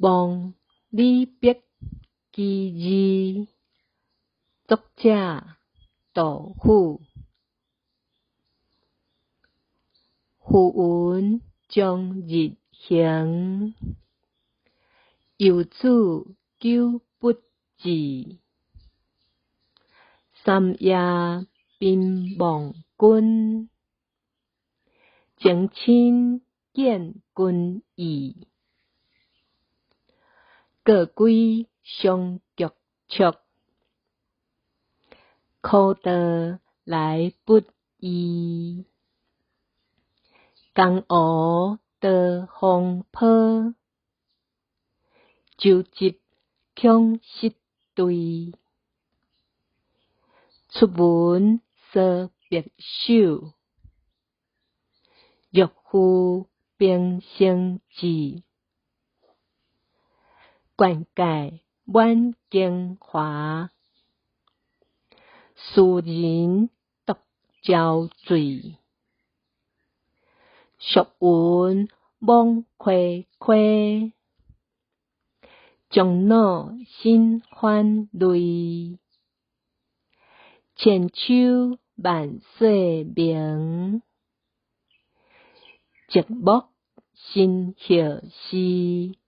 望李白其字，作者杜甫。浮雲終日行，遊子久不至。三夜頻望君，情深見君意。過歸傷局促，苦道來不易。江湖多風波，舟楫恐失墜。出門趖白首，若負平生志。灌溉滿京華，斯人獨憔悴。俗雲罔虧虧，終老心反淚。千秋萬歲明，寂寞身歇時。